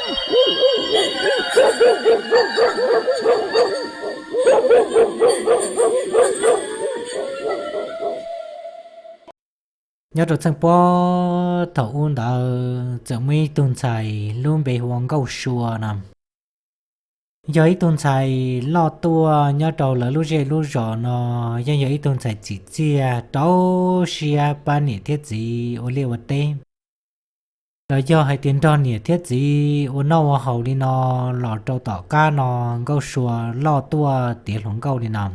Nyob rau txheej puag thaum ub ntawd txawm muaj ib tug ntxhais lub npe hu ua Nkauj Sua no. Yog ib tug ntxhais loj tuaj nyob rau lawv lub zej lub zos no, yeej yog ib tug ntxhais txim txiaj rau siab pab niam thiab txiv ua liaj ua teb, los yog hais tias nrog niam thiab txiv ua noj ua haus li no. Los rau tom qab no Nkauj Sua loj tuaj tiav hluas nkauj li no.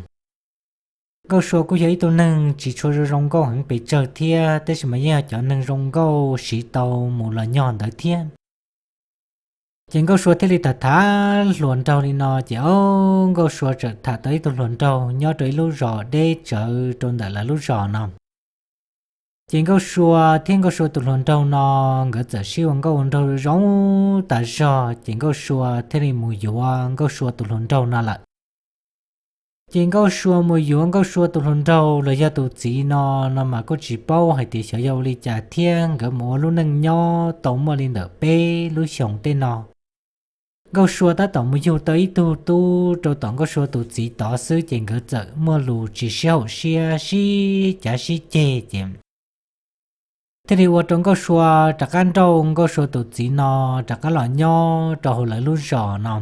Nkauj Sua kuj yog ib tug neeg tsis tshua zoo zoo nkauj heev pes tsawg thiab, tab sis mas yeej yog cov neeg zoo nkauj siv tau mus los nyog ntawd thiab. Ces Nkauj Sua thiaj li tham tham hluas nraug li no, ces o, Nkauj Sua txawm tham tau ib tug hluas nraug nyob rau ib lub zos deb tsawv rau ntawm lawv lub zos no. Ces Nkauj Sua thiab Nkauj Sua tus hluas nraug no, nkawd txawm sib ua nkauj ua nraug zoo tas zog, ces Nkauj Sua thiaj li mus yuav Nkauj Sua tus hluas nraug no lawm. Ces Nkauj Sua mus yuav Nkauj Sua tus hluas nraug los yog tus txiv no, no mas kuj tsis paub hais tias xyov yog ua li cas thiab, nkawd mus ua lub neej nyob tau muaj li ntawm peb lub xyoos tej no, Nkauj Sua tab tom mus yug tau ib tug tub rau tom Nkauj Sua tus txiv tod xwb, ces nkawd txawm muaj lus tsis sib haum siab, sib cav sib ceg, ces thiaj li ua rau Nkauj Sua rov qab nrauj Nkauj Sua tus txiv no rov qab los nyob rau hauv lawv lub zos no.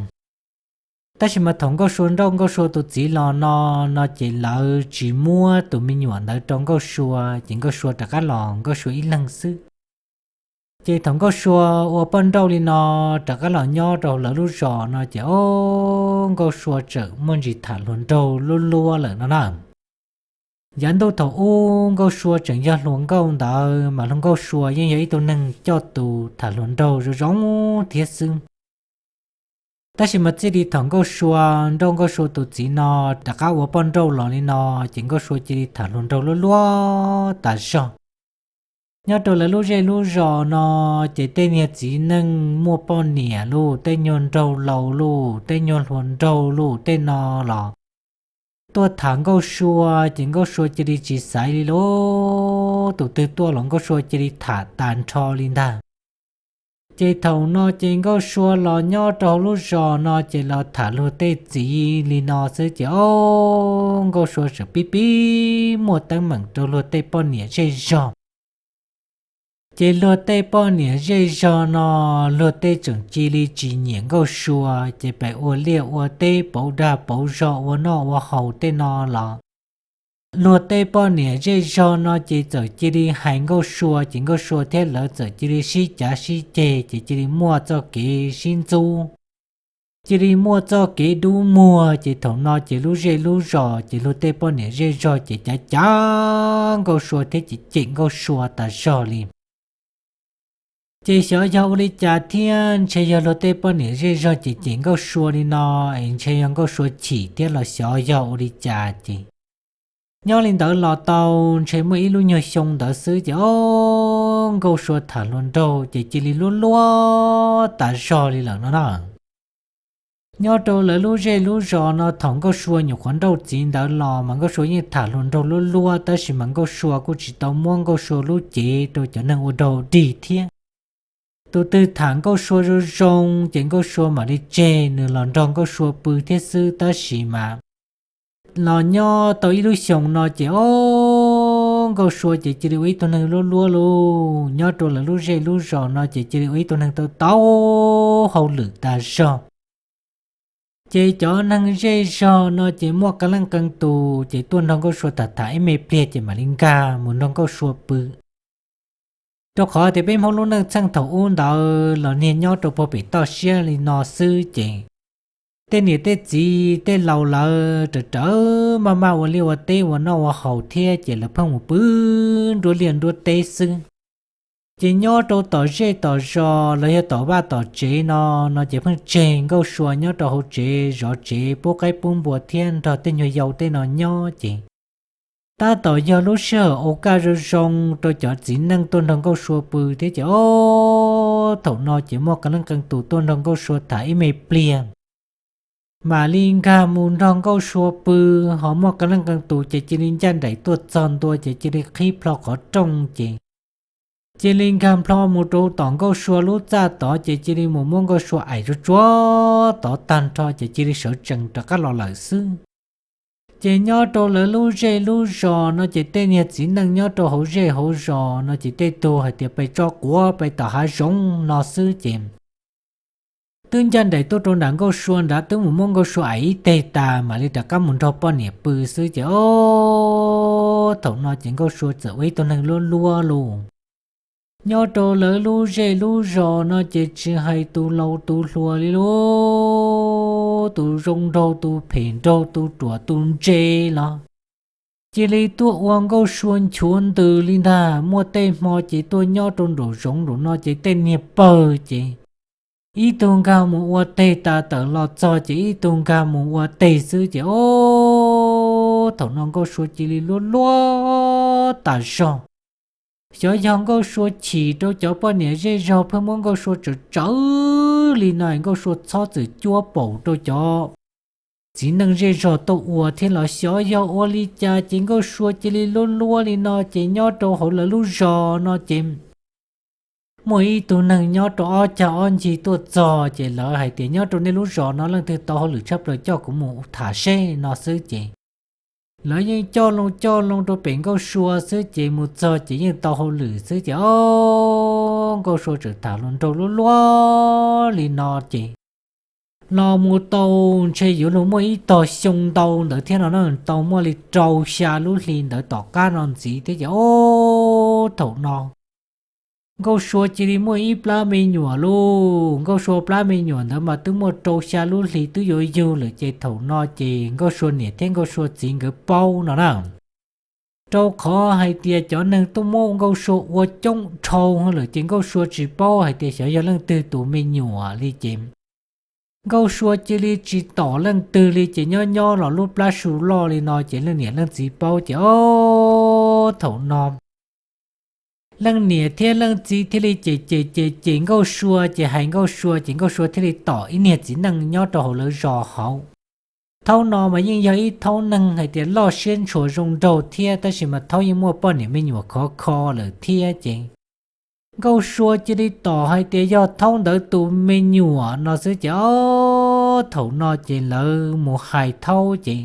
Tab sis mas thaum Nkauj Sua nrauj Nkauj Sua tus txiv los no, no ces lawv tsis muab tus me nyuam ntawd rau Nkauj Sua, ces Nkauj Sua rov qab los Nkauj Sua ib leeg xwb. Ces thaum Nkauj Sua ua poj nrauj li no rov qab los nyob rau lawv lub zos no, ces o, Nkauj Sua txawm muaj ntsis tham hluas nraug luab luab lawm no na. Yav ntuj thaum ub Nkauj Sua tseem yog hluas nkauj ntawd mas hluas Nkauj Sua yeej yog ib tug neeg coj tus tham hluas nraug zoo zoo thiab xwb. Tab sis mas txij li thaum Nkauj Sua nrauj Nkauj Sua tus txiv no rov qab ua poj nrauj los li no, ces Nkauj Sua cia li tham hluas nraug luab luab tas zog. Nyob rau lawv lub zej lub zos no, ces tej niag txiv neej muaj poj niam lauj, tej nyuag nraug laus lauj, tej nyuag hluas nraug lauj, tej no los tuaj tham Nkauj Sua, ces Nkauj Sua cia li tsis xaiv li lauj. Tus twg tuaj los Nkauj Sua cia li tham tas nrho li ntag. Ces thaum no ces Nkauj Sua los nyob rau hauv lub zos no ces los tham luag tej txiv li no xwb, ces o, Nkauj Sua tseem pib pib muaj teeb meem rau luag tej poj niam zej zog. Ces luag tej poj niam zej zog no, luag tej tseem cia li tsis nyiam Nkauj Sua, ces pem ua liaj ua teb pauv dag pauv zog ua noj ua haus tej no los luag tej poj niam zej zog no ces txawm cia li hais Nkauj Sua, ces Nkauj Sua thiab lawv txawm cia li sib cav sib ceg, ces cia li muaj txoj kev sib ntxub, cia li muaj txoj kev dub muag. Ces thaum no ces lub zej lub zos ces luag tej poj niam zej zog ces cav cav Nkauj Sua thiab ces cem Nkauj Sua tas zog li. Ces xyov yog ua li cas thiab, ntshe yog luag tej poj niam zej zog ces cem Nkauj Sua li no, es ntshe yog Nkauj Sua chim thiab los xyov yog ua li cas ces nyob li ntawd los tau ntshe muaj ib lub nyuag xyoo ntawd xwb ces o, Nkauj Sua tham hluas nraug ces cia li luab luab tas zog li lawm no na. Nyob rau lawv lub zej lub zos no thaum Nkauj Sua nyuam qhuav nrauj txiv ntawd los mas Nkauj Sua yeej tham hluas nraug luab luab, tab sis mas Nkauj Sua kuj tsis tau muab Nkauj Sua lub cev rau cov neeg ua dog dig thiab. Tus twg tham Nkauj Sua zoo zoo ces Nkauj Sua mam li tseg nws los nrog Nkauj Sua pw thiab xwb, tab sis mas los nyob tau ib lub xyoos no ces o, Nkauj Sua ces cia li ua ib tug neeg luab luab lauj. Nyob rau lawv lub zej lub zos no ces cia li ua ib tug neeg tau tau hauj lwm tas zog. Ces cov neeg zej zog no ces muaj qee leej qee tus ces tuaj nrog Nkauj Sua tham tham ib me pliag ces mam li nkag mus nrog Nkauj Sua pw. Rau qhov tias peb Hmoob lub neej txheej thaum ub ntawd los niag nyob rau puag pem toj siab li no xwb ces tej niam tej txiv tej laus lawv rawm rawm maj maj ua liaj ua teb ua noj ua haus thiab ces lawv pheej mus pw nruab liaj nruab teb xwb. Ces nyob rau tom zej tom zos los yog tom vaj tom tsev no, no ces pheej tseg Nkauj Sua nyob rau hauv tsev zov tsev pub qaib pub npua thiab nrog tej nyuag yau tej no nyob ces tab tom yog lub sij hawm ua kaj zoo zoo rau cov txiv neej tuaj nrog Nkauj Sua pw thiab ces o, thaum no ces muaj qee leej qee tus tuaj nrog Nkauj Sua tham ib me pliag mam li nkag mus nrog Nkauj Sua pw. Ho muaj qee leej qee tus ces cia li ncaj nraim tuaj txog ntua ces cia li qhib plho qhov rooj ces cia li nkag nplho mus rau tom Nkauj Sua lub txaj tod ces cia li mus muab Nkauj Sua aim tsuag tsuag tod tag nrho ces cia li sawv tsees rov qab los lawm xwb. Ces nyob rau lawv lub zej lub zos no ces tej niag txiv neej nyob rau hauv zej hauv zos no ces tej tug hais tias pes tso quav pes tom hav zoov no xwb ces twb ncaj nraim tuaj rau nram Nkauj Sua nrad twb mus muab Nkauj Sua aim ib teg tas mam li rov qab mus nrog poj niam pw xwb ces o, thaum no ces Nkauj Sua txawm ua ib tug neeg luab luab lauj. Nyob rau lawv lub zej lub zos no ces tsis hais tus laus tus hluas li lauj, tus zoo nraug tus phem nraug tus ruam tus ntse los cia li tuaj ua Nkauj Sua nchuav ntws li ntag. Muaj tej hmo ces tuaj nyob rau nraum zoov nraum no ces tej niag pawg ces ib tug nkag mus ua teg tas tawm los txog ces ib tug nkag mus ua teg xwb ces o, thaum no Nkauj Sua cia li luab luab tas zog. Xyov yog Nkauj Sua chim rau cov poj niam zej zog pheej muab Nkauj Sua tsawv tsawv li no Nkauj Sua txhob txwm cuab paum rau cov txiv neej zej zog tuaj ua thiab los xyov yog ua li cas ces Nkauj Sua cia li luab luab li no ces nyob rau hauv lawv lub zos no ces muaj ib tug neeg nyob rau ob cag ob ncig tuaj txog ces lawv hais tias nyob rau nej lub zos no leej twg tau hauj lwm tshaj plaws coj kuv mus tham seb no xwb ces lawv yeej coj loo coj loo rau pem Nkauj Sua xwb ces mus txog ces yeej tau hauj lwm xwb ces o, Nkauj Sua txawm tham hluas nraug luab luab li no ces los mus tau ntshe yuav luag muaj ib tog xyoo ntau ntawd thiab no na, tau muaj li rau xya lub hli ntawd tom qab no ntxiv thiab ces o, thaum no Nkauj Sua cia li muaj ib plab me nyuam lauj. Nkauj Sua plab me nyuam ntawd mas twb muaj rau xya lub hli twb yuav yug lawm ces thaum no ces Nkauj Sua niam thiab Nkauj Sua txiv nkawd paub no na. Rau qhov hais tias cov neeg tuaj muab Nkauj Sua ua coob dhau lawm ces Nkauj Sua tsis paub hais tias xyov yog leej twg tus me nyuam li ces Nkauj Sua cia li tsis tom leej twg li ces nyob nyob los lub plab su loj li no ces leej niam leej txiv paub ces o, thaum no leej niam thiab leej txiv thiaj li cem cem cem cem Nkauj Sua ces hais Nkauj Sua ces Nkauj Sua thiaj li tom ib niag txiv neej nyob rau hauv lawv zos hauv. Thaub no mas yeej yog ib thaub neeg hais tias loj siab ntshua zoo nraug thiab tab sis mas thaub yeej muaj poj niam me nyuam khov kho lawm thiab ces Nkauj Sua cia li tom hais tias yog thaub ntawd tus me nyuam no xwb ces o, thaum no ces lawv mus hais thaub ces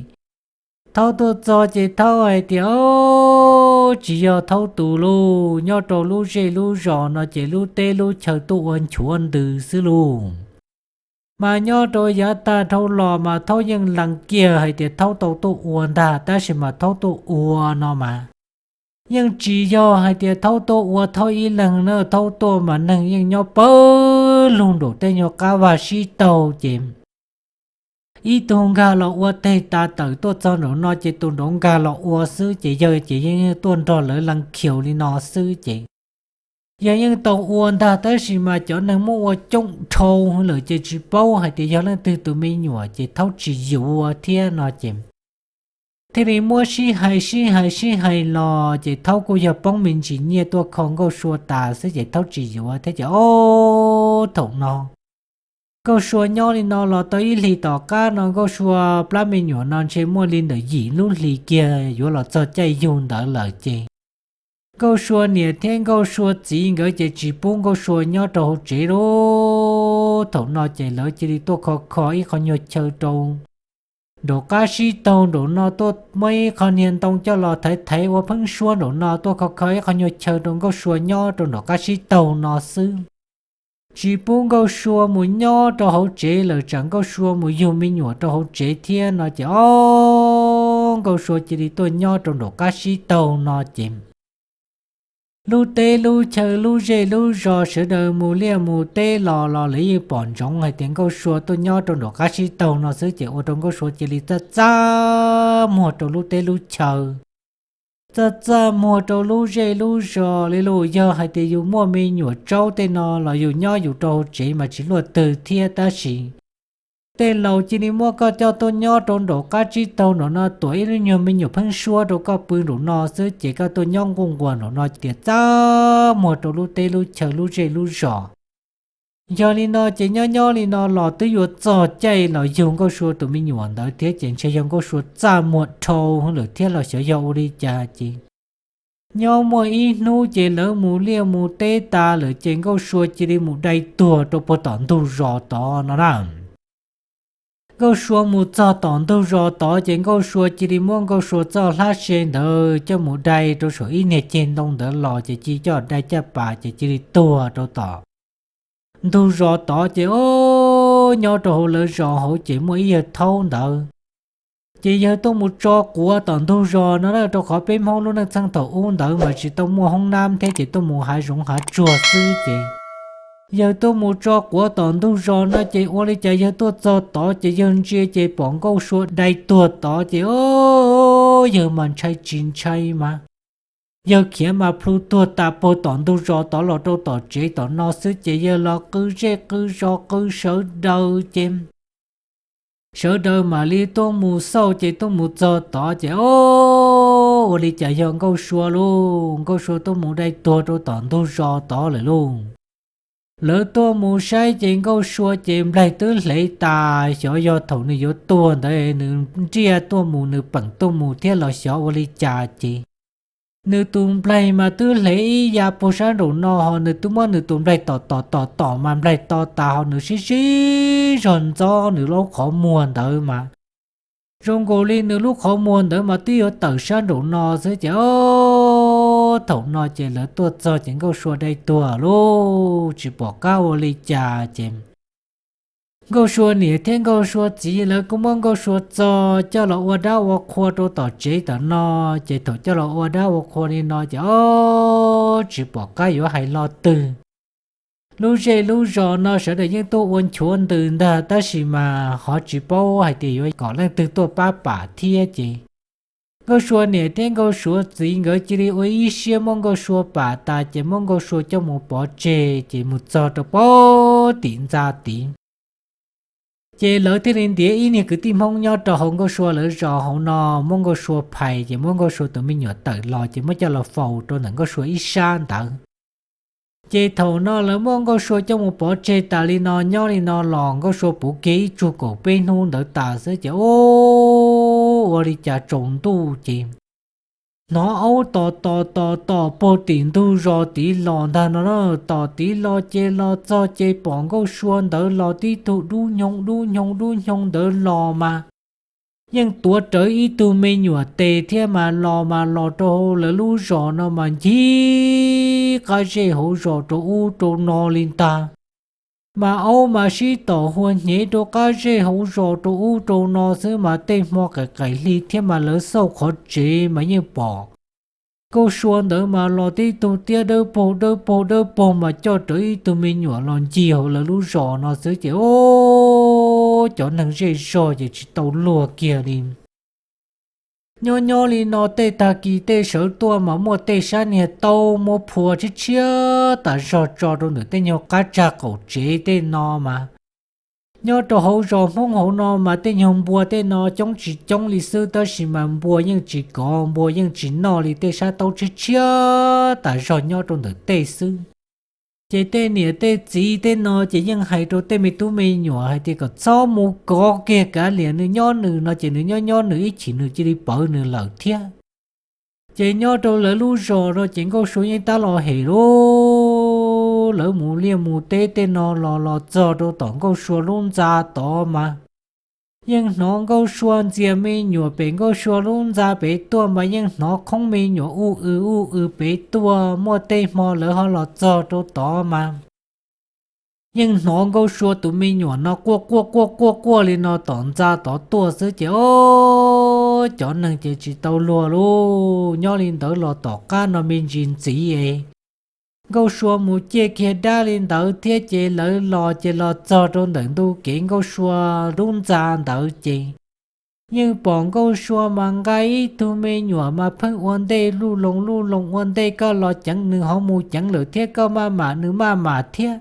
thaub tuaj txog ces thaub hais tias o, tsis yog thaub tus lauj, nyob rau lub zej lub zos no ces lub teb lub chaw tuaj ua nchuav ntws xwb lauj. Mas nyob rau yav tag dhau los mas thaub yeej lees kiag hais tias thaub tau tuaj ua ntag tab sis mas thaub tuaj ua no mas yeej tsis yog hais tias thaub tuaj ua thaub ib leeg na, thaub tuaj mas neeg yeej nyob pawg lug nraum tej nyuag qab vag sib taug ces ib tug nkag los ua teg tas tawm tuaj txog nraum no ces tus nraud nkag los ua xwb ces yawg ces yeej tuaj nrog lawv lees khiaus li no xwb ces yog yeej tau ua ntag tab sis mas cov neeg muab ua coob dhau lawm ces tsis paub hais tias yog leej twg tus me nyuam ces thaub tsis yuav thiab no ces thiaj li muab sib hais sib hais sib hais los ces thaub kuj yog poob me ntsis nyiaj tuaj kho Nkauj Sua tas xwb ces thaub tsis yuav thiab ces o, thaum no Nkauj Sua nyob li no los tau ib hlis tom qab no Nkauj Sua plab me nyuam no ntshe muaj li ntawm yim lub hlis kiag yuav los txog caij yug ntawd lawm ces Nkauj Sua niam thiab Nkauj Sua txiv nkawd ces tsis pub Nkauj Sua nyob rau hauv tsev lauj. Thaum no ces lawv cia li tuaj kho kho ib qho nyuag chaw rau nraum qab sib taug nraum no, tuaj muab ib qho niag ntoo coj los thaiv thaiv ua pheeb suab nraum no, tuaj kho kho ib qho nyuag chaw rau Nkauj Sua nyob rau nraum qab sib taug no xwb. Tsis pub Nkauj Sua mus nyob rau hauv tsev lawm, tsam Nkauj Sua mus yug me nyuam rau hauv tsev thiab no ces o, Nkauj Sua cia li tuaj nyob rau nraum qab sib taug no ces lub teb lub chaw lub zej lub zos sawv daws mus liaj mus teb los los lawv yeej pom ntsoov hais tias Nkauj Sua tuaj nyob rau nraum qab sib taug no xwb ces ua rau Nkauj Sua cia li txaj txaj muag rau lub teb lub chaw, txaj txaj muag rau lub zej lub zos li lauj. Yog hais tias yus muaj me nyuam tsaub tej no los yus nyob yus rau hauv tsev mas tsis luaj twg thiab tab sis tej laus cia li muab koj coj tuaj nyob rau nraum qab tsib taug nraum no tuam ib lub nyuag me nyuam pheeb suab rau koj pw nraum no xwb ces koj tuaj nyob nquj nquag nraum no tias txaj muag rau lub teb lub chaw lub zej lub zos. Yog li no ces nyob nyob li no los twb yuav txog caij los yug Nkauj Sua tus me nyuam ntawd thiab ces ntshe yog Nkauj Sua txaj muag dhau lawm thiab los xyov yog ua li cas ces Nyob muaj ib hnub ces lawv mus liaj mus teb tas lawm ces Nkauj Sua cia li mus dai tuag rau puag tom ntug zos tod no na. Nkauj Sua mus txog tom ntug zos tod ces Nkauj Sua cia li muab Nkauj Sua txoj hlab se ntawd coj mus dai rau saum ib niag ceg ntoo ntawd los ces cia coj dai caj pas ces cia li tuag rau tom ntug zos tod ces o, nyob rau hauv lawv zos hauv ces muaj ib yawg thaub ntawd ces yawg tuaj mus tso quav tom ntug zos no na, rau qhov peb Hmoob lub neej txheej thaum ub ntawd mas tsis tau muaj hoob nab thiab ces tuaj mus hav zoov hav tsuag xwb ces yawg tuaj mus tso quav tom ntug zos no ces ua li cas yawg tuaj txog tod ces yawg ntsia ces pom Nkauj Sua dai tuag tod ces o, yawg mas ntshai tsis ntshai mas yawg khiav mas plhu tuag tas puag tom ntug zos tod los rau tom tsev tom no xwb ces yawg los qw zej qw zos qw sawv daws ces sawv daws mam li tuaj mus xauj ces tuaj mus txog tod ces o, ua li cas yog Nkauj Sua lauj, Nkauj Sua tuaj mus dai tuag rau tom ntug zos tod lawm lauj. Lawv tuaj mus saib ces Nkauj Sua ces nplaig twb hlev tas, xyov yog thaum nws yuav tuag ntawd nws nriaj tuaj mus nws peem tuaj mus thiab los xyov ua li cas ces nws tus nplaig mas twb hlev ib ya puag sab nraum no ho nws twb muab nws tus nplaig tom tom tom tom mas nplaig to tas ho nws sib sib zog ntxob nws lub qhov muag ntawd mas zoo nkaus li nws lub qhov muag ntawd mas twb yuav tawm sab nraum no xwb ces o, thaum no ces lawv tuaj txog ces Nkauj Sua dai tuag lauj, tsis pom qab ua li cas ces Nkauj Sua niam thiab Nkauj Sua txiv lawv kuj muab Nkauj Sua txo coj los ua dab ua qhua rau tom tsev tom no ces thaum coj los ua dab ua qhua li no ces o, tsis pom qab yuav hais lo twg. Lub zej lub zos no sawv daws yeej tuaj ua nchuav ntws ntag tab sis mas ho tsis paub hais tias yuav kom leej twg tuaj pab pam thiab ces Nkauj Sua niam thiab Nkauj Sua txiv nkawd cia li ua ib siab muab Nkauj Sua pam tas ces muab Nkauj Sua coj mus pov tseg ces mus txog rau pem tim ntxa tid. Ces lawv thiaj li ntiav ib niag kwv tij Hmoob nyob rau hauv Nkauj Sua lawv zos hauv no muab Nkauj Sua phais ces muab Nkauj Sua tus me nyuam tawm los ces muab coj los faus rau ntawm Nkauj Sua ib sab ntawd. Ces thaum no lawv muab Nkauj Sua coj mus pov tseg tas li no nyob li no los Nkauj Sua puv kiag ib tsug kaum peb hnub ntawd tas xwb ces o, ua li cas tsaus ntuj ces hnov aub tos tos tos tos puag tim ntug zos tid los ntag no na. Tos tid los ces los txog ces pom Nkauj Sua ntawd los tib tug dub nyoog dub nyoog dub nyoog ntawd los mas yeej tuav rawv ib tug me nyuam tes thiab mas los mas los rau lawv lub zos no mas ncig qab zej hauv zos rau ub rau no li ntag. Mas aub mas sib tom hua hnyev rau qab zej hauv zos rau ub rau no xwb mas tej hmo qaim qaim hli thiab mas lawv xauj qhov tsev mas yeej pom Nkauj Sua ntawd mas los tib tug tiab dawb paug dawb paug dawb paug mas coj rawv ib tug me nyuam los ncig hauv lawv lub zos no xwb ces o, cov neeg zej zog ces tsis tau luag kiag li. Nyob nyob li no tej tag kis tej sawv tuaj mas muaj tej sab niag taub muab phua tshiab tshiab tas zog tso rau ntawm tej nyuag qab tsag qaum tsev tej no mas nyob rau hauv zos Hmoob hauv no mas tej nyuag npua tej no coob tsis coob li xwb tab sis mas npua yeej tsis kov npua yeej tsis noj li tej sab taub tshiab tshiab tas zog nyob rau ntawm tej xwb. Ces tej niam tej txiv tej no ces yeej hais rau tej me tub me nyuam hais tias kom txhob mus kov kiag kav liam nws nyob nws no ces nws nyob nyob nws ib chim nws cia li pawv nws lawm thiab. Ces nyob rau lawv lub zos no ces Nkauj Sua yeej tab los hem lawv mus liaj mus teb tej no los los txog rau tom Nkauj Sua lub ntxa tod mas yeej hnov Nkauj Sua ntxias me nyuam pem Nkauj Sua lub ntxa pem tuaj mas yeej hnov qhoob me nyuam uj ws uj ws pem tuaj. Muaj tej hmo lawv ho los txog rau tod mas yeej hnov Nkauj Sua tus me nyuam no quaj quaj quaj quaj quaj li no tom ntxa tod tuaj xwb ces o, cov neeg ces tsis tau luag lauj. Nyob li ntawd los tom qab no me ntsis ntxiv es Nkauj Sua mus ciaj kiag dab li ntawd thiab ces lawv los ces los txog rau ntawm ntu kev Nkauj Sua lub ntxa ntawd ces yeej pom Nkauj Sua mas nqa ib tug me nyuam mas pheej ua ntej luj loo luj loo ua ntej koj los ceev nws ho mus ceev lawm thiab koj maj mam nws maj mam thiab.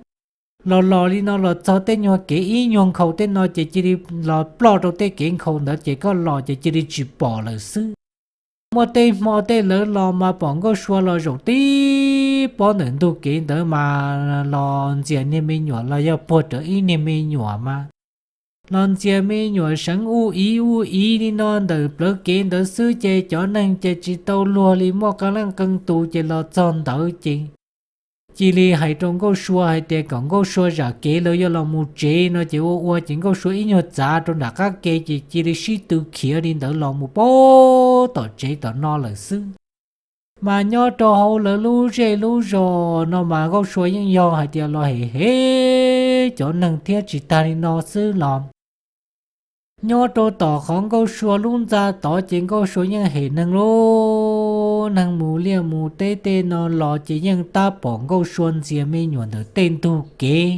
Los los li no los txog tej nyuag kev ib nyuag nkhaus tej no ces cia li los ploj rau tej kev nkhaus ntawd ces koj los ces cia li tsis pom lawm xwb. Muaj tej hmo tej lawv los mas pom Nkauj Sua los zaum tib pob ntawm ntug kev ntawd mas los ntxias niag me nyuam los yog puag rawv ib niag me nyuam mas los ntxias me nyuam seev ub iv ub iv li no ntawm plawv kev ntawd xwb ces cov neeg ces tsis tau luag li, muaj qee leej qee tus ces los txog ntawd ces cia li hais rau Nkauj Sua hais tias kom Nkauj Sua zam kev lawv yuav los mus tsev no ces ua ua ces Nkauj Sua ib nyuag txav rau nram qab ke ces cia li sib tw khiav li ntawd los mus pab tom tsev tom no lawm xwb. Mas nyob rau hauv lawv lub zej lub zos no mas Nkauj Sua yeej yog hais tias los hem hem cov neeg thiab tsis tag li no xwb los nyob rau tom qhov Nkauj Sua lub ntxa tod ces Nkauj Sua yeej hem neeg lub neeg mus liaj mus teb tej no los ces yeej tab pom Nkauj Sua ntxias me nyuam ntawm tej ntug kev.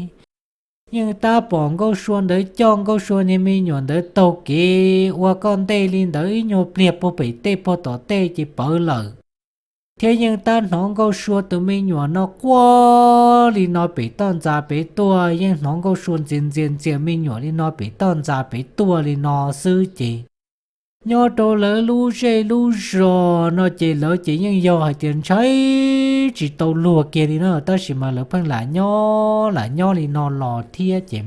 Yeej tab pom Nkauj Sua ntawd coj Nkauj Sua niag me nyuam ntawd taug kev ua koj ntej li ntawd ib nyuag pliag puag pem tej puag tom tej ces pawv lawm. Thiab yeej tab hnov Nkauj Sua tus me nyuam no quaj li no pem toj ntxa pem tuaj, yeej hnov Nkauj Sua ntxias ntxias ntxias me nyuam li no pem toj ntxa pem tuaj li no xwb ces nyob rau lawv lub zej lub zos no ces lawv ces yeej yog hais tias ntshai tsis tau luag kiag li na, tab sis mas lawv pheej lam nyob lam nyob li no los thiab ces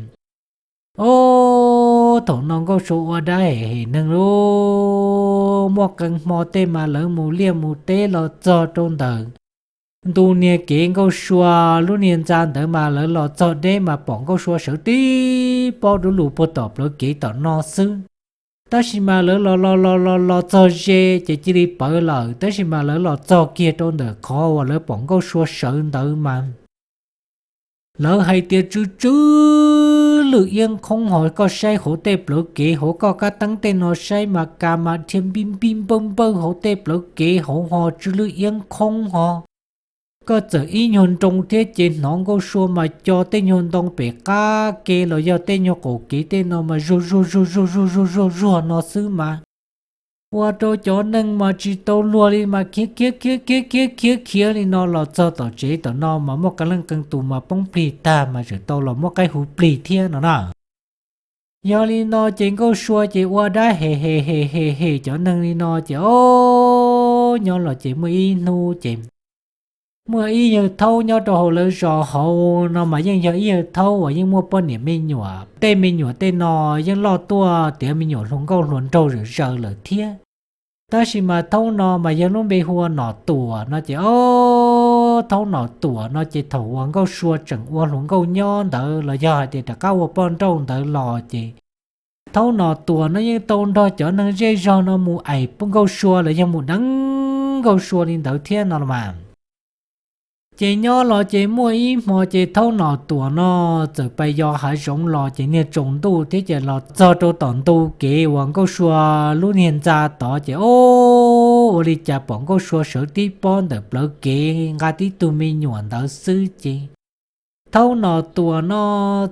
ob thaum no Nkauj Sua ua dab hem hem neeg lub muaj qee hmo tej mas lawv mus liaj mus teb los txog rau ntawm ntu niag kev Nkauj Sua lub niag ntxa ntawd mas lawv los txog deb mas pom Nkauj Sua sawv tib pob dub lug puag tom plawv kev tom no xwb. Tab sis mas lawv los los los los los txog ze ces cia li pawv lawm, tab sis mas lawv los txog kiag rau ntawm qhov uas lawv pom Nkauj Sua sawv ntawd mas lawv hais tias tsw tsw lwj iab qhoob ho, koj saib hauv tej plawv kev hauv koj kab teeb tej no saib mas ka mas dhia npij npij npawj npawj hauv tej plawv kev hauv ho tsw lwj iab qhoob ho. Koj txawm ib nyuag nroo thiab ces hnov Nkauj Sua mas co tej nyuag ntoo pem qab ke los yog tej nyuag qaum kev tej no mas zuag zuag zuag zuag zuag zuag zuag no xwb mas ua rau cov neeg mas tsis tau luag li mas khiav khiav khiav khiav khiav khiav khiav li no los txog tom tsev tom no mas muaj qee leej qee tus mas poob plig tag mas tseem tau los muab qaib hu plig thiab no na. Yog li no ces Nkauj Sua ces ua dab hem hem hem hem hem cov neeg li no ces ob nyob los ces muaj ib hnub ces muaj ib yawg thaub nyob rau hauv lawv zos hauv no mas yeej yog ib yawg thaub uas yeej muaj poj niam me nyuam, tej me nyuam tej no yeej loj tuaj tiav me nyuam hluas nkauj hluas nraug zawm zaws lawm thiab. Tab sis mas thaub no mas yog lub npe hu ua Nom Tuam no ces ob thaub Nom Tuam no ces thaum uas Nkauj Sua tseem ua hluas nkauj nyob ntawd los yog hais tias rov qab ua poj nrauj ntawd los ces thaub Nom Tuam no yeej tau nrog cov neeg zej zog no mus aim Nkauj Sua los yog mus deev Nkauj Sua li ntawd thiab no los mas. Ces nyob los ces muaj ib hmo ces thaub Nom Tuam no txawm pais yos hav zoov los ces niag tsaus ntuj thiab ces los txog rau tom ntu kev uas Nkauj Sua lub niag ntxa tod ces ob ua li cas pom Nkauj Sua sawv tib pob ntawm plawv kev nqa tib tug me nyuam ntawd xwb ces thaub Nom Tuam no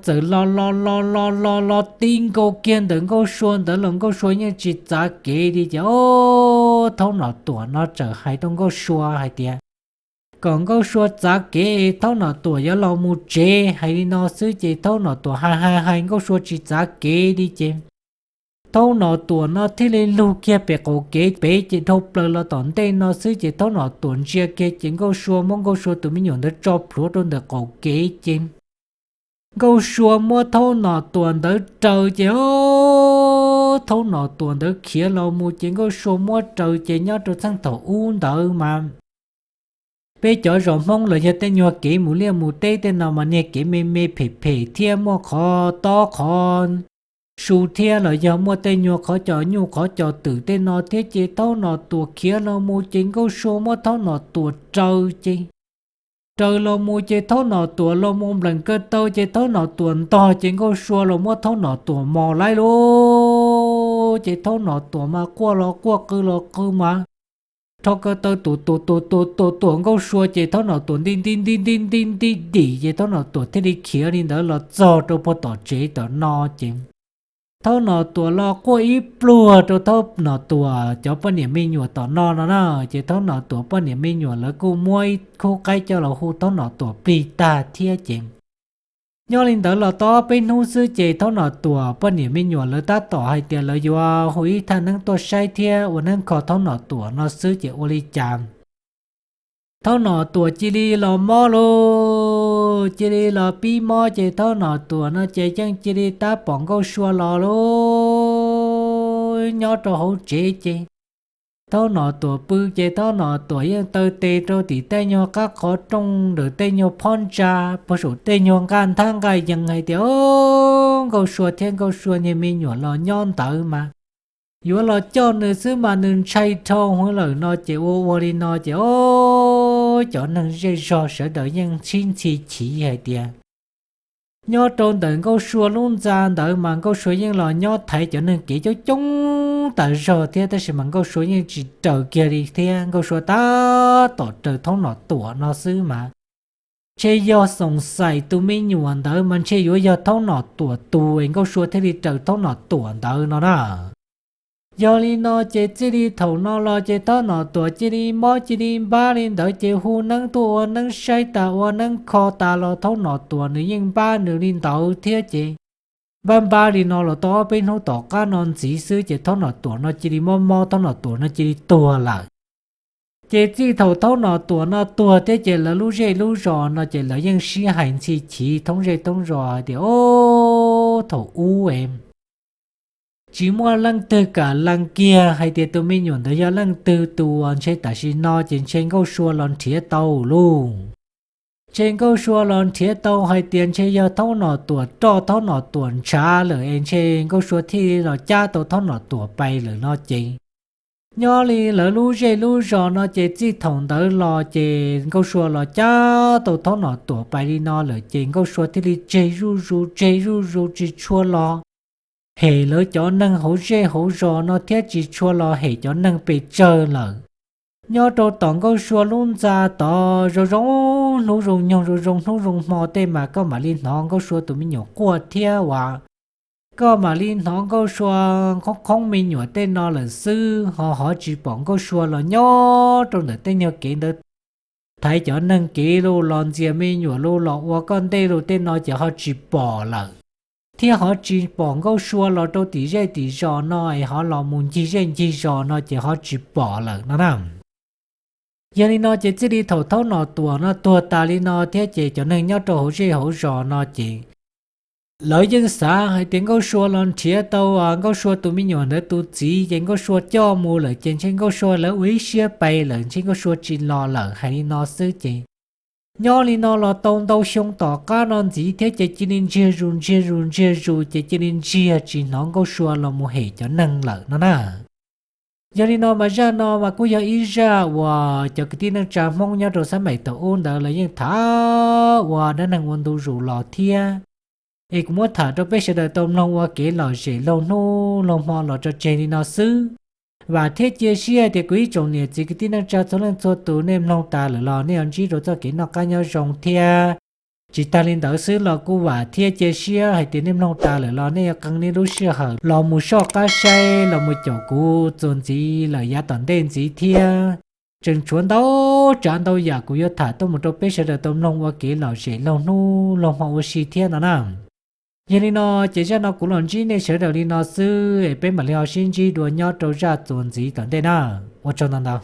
txawm los los los los los los ti nkaus kiag ntawm Nkauj Sua ntawd los Nkauj Sua yeej tsis txav kev li ces ob thaub Nom Tuam no txawm hais rau Nkauj Sua hais tias kom Nkauj Sua txav kev, thaub Nom Tuam yuav los mus tsev. Hais li no xwb ces thaub Nom Tuam hais hais hais Nkauj Sua tsis txav kev li ces thaub Nom Tuam no thiaj li lug kiag pem qaum kev pem ces dhau plaws los tom ntej no xwb ces thaub Nom Tuam ntsia kiag ces Nkauj Sua muab Nkauj Sua tus me nyuam ntawd tso plhuav rau ntawm qaum kev ces Nkauj Sua muab thaub Nom Tuam ntawd raws ces ob thaub Nom Tuam ntawd khiav los mus ces Nkauj Sua muab raws ces nyob rau txheej thaum ub ntawd mas peb cov zos Hmoob los yog tej nyuag kev mus liaj mus teb tej no mas niag kev me me phem phem thiab muaj qhov tob qhov su thiab los yog muaj tej nyuag qhov cos nyuj qhov cos twm tej no thiab ces thaub Nom Tuam khiav los mus ces Nkauj Sua muab thaub Nom Tuam raws ces raws los mus ces thaub Nom Tuam los mus npleem kaw taw ces thaub Nom Tuam ntog ces Nkauj Sua los muab thaub Nom Tuam mos laib lug ces thaub Nom Tuam mas quaj los quaj qw los qw mas rho kaw taw tuam tuam tuam tuam tuam tuam Nkauj Sua ces thaub Nom Tuam nti nti nti nti nti nti dim ces thaub Nom Tuam thiaj li khiav li ntawd los txog rau puag tom tsev tom no ces thaub Nom Tuam los quaj ib pluag rau thaub Nom Tuam cov poj niam me nyuam tom no no na ces thaub Nom Tuam poj niam me nyuam lawv kuj muab ib khub qaib coj los hu thaub Nom Tuam plig tag thiab ces nyob li ntawd los tau peb hnub xwb ces thaub Nom Tuam poj niam me nyuam lawv tab tom hais tias lawv yuav hu ib thaj neeb tuaj saib thiab ua neeb kho thaub Nom Tuam no xwb ces ua li cas thaub Nom Tuam cia li los mob lauj. cia li los pib mob ces Thaub Nom Tuam no ces yeej cia li tab pom Nkauj Sua los lauj. Nyob rau hauv tsev ces Thaub Nom Tuam pw ces Thaub Nom Tuam yeej taw tes rau tim tej nyuag qab qhov rooj ntawm tej nyuag phab ntsa puag saum tej nyuag nqaj nthab nqaj yees hais tias, Nkauj Sua thiab Nkauj Sua niag me nyuam los nyob ntawd mas yuav los coj nws xwb mas nws ntshai dhau hwv lawm no ces ua ua li no ces o, cov neeg zej zog sawv daws yeej sib ntxhi chiv hais tias nyob rau ntawm Nkauj Sua lub ntxa ntawd mas Nkauj Sua yeej los nyob thaiv cov neeg kev coob coob tas zog thiab tab sis mas Nkauj Sua yeej tsis raws kiag li thiab Nkauj Sua tab tom raws Thaub Nom Tuam no xwb mas ntshe yog xoom xaim tus me nyuam ntawd mas ntshe yuav yog Thaub Nom Tuam tus es Nkauj Sua thiaj li raws Thaub Nom Tuam ntawd no na. Yog li no ces txij li thaum no los ces Thaub Nom Tuam cia li mob cia li npab li ntawd ces hu neeb tuaj ua neeb saib tas ua neeb kho tas los Thaub Nom Tuam nws yeej npab nws li ntawd thiab ces npab npab li no los tau ob peb hnub tom qab no ntxiv xwb ces Thaub Nom Tuam no cia li mob mob Thaub Nom Tuam no cia li tuag lawm. Ces txij thaum Thaub Nom Tuam no tuag thiab ces lawv lub zej lub zos no ces lawv yeej sib hais ntxhi chiv thoob zej thoob zos hais tias o, thaum ub es tsis muaj leej twg kam lees kiag hais tias tus me nyuam ntawd yog leej twg tus uas ntshe tam sim no ces ntshe Nkauj Sua los nrhiav tau lauj. Ntshe Nkauj Sua los nrhiav tau hais tias ntshe yog Thaub Nom Tuam roj Thaub Nom Tuam ntshav lawm es ntshe Nkauj Sua thiaj los cab tau Thaub Nom Tuam pais lawm no ces nyob li lawv lub zej lub zos no ces txij thaum ntawd los ces Nkauj Sua los cab tau Thaub Nom Tuam pais li no lawm ces Nkauj Sua thiaj li tseg zuj zus tseg zuj zus tsis tshua los hem lawv cov neeg hauv zej hauv zos no thiab tsis tshua los hem cov neeg pes tsawg lawm. Nyob rau tom Nkauj Sua lub ntxa tod zoo zoo hnub zoo nyoog zoo zoo hnub zoo hmo tej mas koj mam li hnov Nkauj Sua tus me nyuam quaj thiab uas koj mam li hnov Nkauj Sua qhoob qhoob me nyuam tej no lawm xwb ho hov tsis pom Nkauj Sua los nyob rau ntawm tej nyuag kev ntawd thaiv cov neeg kev los los ntxias me nyuam los los ua koj ntej los tej no ces ho tsis pom lawm. Thiab hov tsis pom Nkauj Sua los rau tim zej tim zos no es hov los mus ncig zej ncig zos no ces hov tsis pom lawm no na. Yog li no ces txij li thaum Thaub Nom Tuam no tuag tas li no thiab ces cov neeg nyob rau hauv zej hauv zos no ces lawv yeej xav hais tias Nkauj Sua los nrhiav tau Nkauj Sua tus me nyuam ntawd tus txiv ces Nkauj Sua coj mus lawm ces ntshe Nkauj Sua lawv ua ib siab pais lawm ntshe Nkauj Sua tsis los lawm hais li no xwb ces nyob li no los tau ntau xyoo tom qab no ntxiv thiab ces cia li ntsiag zus ntsiag zus ntsiag zus ces cia li ntsiag tsis hnov Nkauj Sua los mus hem cov neeg lawm no na. Yog li no mas zaj no mas kuj yog ib zaj uas cov kwv tij neej tsa Hmoob nyob rau xab maim thaum ub ntawd lawv yeej tham ua dab neeg ua ntu zus los thiab. Es kuv muab tham rau peb sawv daws tau mloog ua kev lom zem laug hnub laug hmo los tso tseg li no xwb. Vam thiab cia siab tias kuv ib tsoom niam txiv kwv tij neej tsa txhua leej txhua tus nej mloog tas lawm los nej yuav ntsib rau txoj kev noj qab nyob zoo thiab. Tsis tag li ntawd xwb los kuj vam thiab cia siab hais tias nej mloog tas lawm los nej yuav qee nej lub sij hawm los mus soj qab saib los mus caum kuv txuas ntxiv lawm yav tom ntej ntxiv thiab. Tseem tshuav ntau tsav ntau yam kuv yuav tham tuaj mus rau peb sawv daws tau mloog ua kev lom zem laug hnub laug hmo ua si thiab no na. Yog li no ces zaj no kuv los ntsib nej sawv daws li no xwb es peb mam li ho sib ntsib dua nyob rau zaj txuas ntxiv tom ntej na. Ua tsaug ntau ntau.